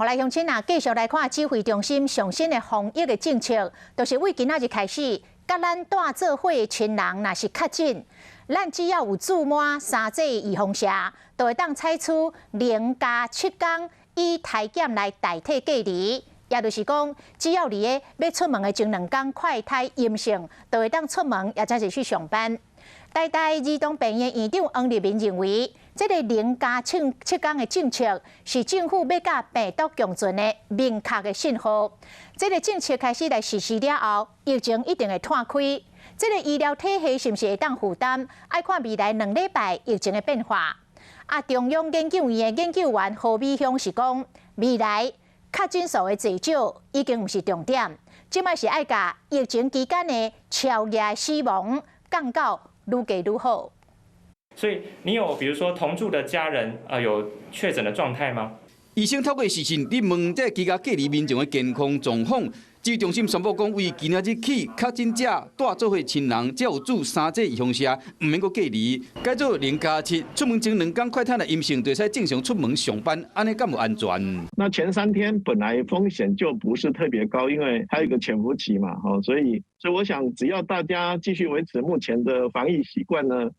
予來鄉親啊，繼續來看指揮中心上新的防疫的政策，就是對今仔日開始，佮咱蹛做伙的親人若是確診，咱只要有注滿三劑預防射，就會當採取0加7天以篩檢來代替隔離。也就是講，只要佇咧欲出門的前兩工快篩陰性，就會當出門，抑或者是去上班。台大兒童病院院長黃立民認為，這个0加7天的政策是政府欲佮病毒共存的明確的信號。這个政策開始來實施了後，疫情一定會湠開。這个醫療體系是毋是會當負擔？愛看未來2禮拜疫情的變化。啊，中央研究院的研究員何美鄉是講，未來確診數的濟少已經毋是重點，這擺是愛共疫情期間的超額死亡降到愈低愈好。所以你有比如說同住的家人啊，有確診的狀態嗎？醫生透過視訊，咧問這居家隔離民眾的健康狀況。指揮中心宣布講，對今仔日起，確診者蹛做伙親人，只要有注三劑預防射，毋免閣隔離，改做零加七，出門前兩工快篩的陰性，就會使正常出門上班，按呢敢有安全？那前3天本來風險就不是特別高，因為還有一個潛伏期嘛，所以我想只要大家繼續維持目前的防疫習慣呢，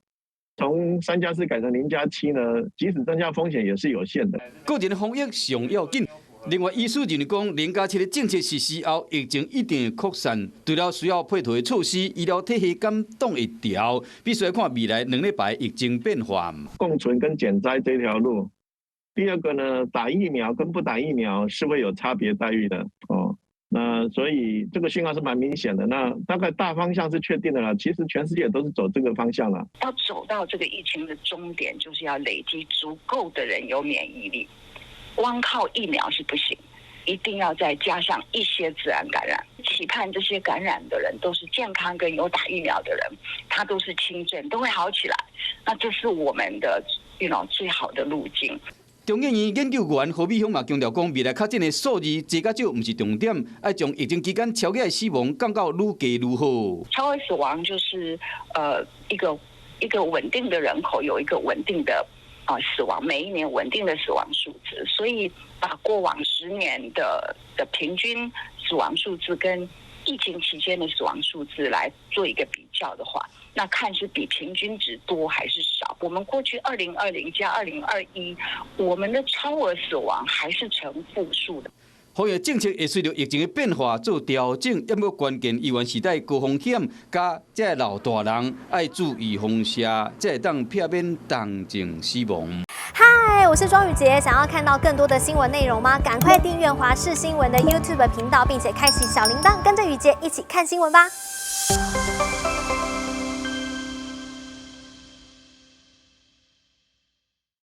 從3加4改成0加7呢，即使增加風險也是有限的。個人防疫上要緊。另外，醫師認為講，零加七的政策實施後，疫情一定會擴散，除了需要配套的措施，醫療體系敢擋會牢，必須看未來2禮拜疫情變化。共存跟減災這條路。第二個呢，打疫苗跟不打疫苗是會有差別待遇的哦。那所以這個信號是蠻明顯的。那大概大方向是確定的啦。其實全世界都是走這個方向啦。要走到這個疫情的終點，就是要累積足夠的人有免疫力。光靠疫苗是不行，一定要再加上一些自然感染。期盼這些感染的人都是健康跟有打疫苗的人，他都是輕症，都會好起來。那這是我們的 最好的路徑。中研院研究員何美鄉嘛強調講，未來確診的數字濟佮少毋是重點，愛將疫情期間超額的死亡降到愈低愈好。超額死亡就是一個穩定的人口有一個穩定的死亡，每一年穩定的死亡數字，所以把過往10年的平均死亡數字跟疫情期間的死亡數字來做一個比較的話，那看是比平均值多還是少。我們過去2020加2021，我們的超額死亡還是呈負數的。防疫政策會隨著疫情的變化做調整，毋過關鍵依然是在高風險佮這老大人愛注預防射，才會當避免重症死亡。嗨，我是莊宇傑，想要看到更多的新聞內容嗎？趕快訂閱華視新聞的 YouTube 頻道，並且開啟小鈴鐺，跟着宇傑一起看新聞吧。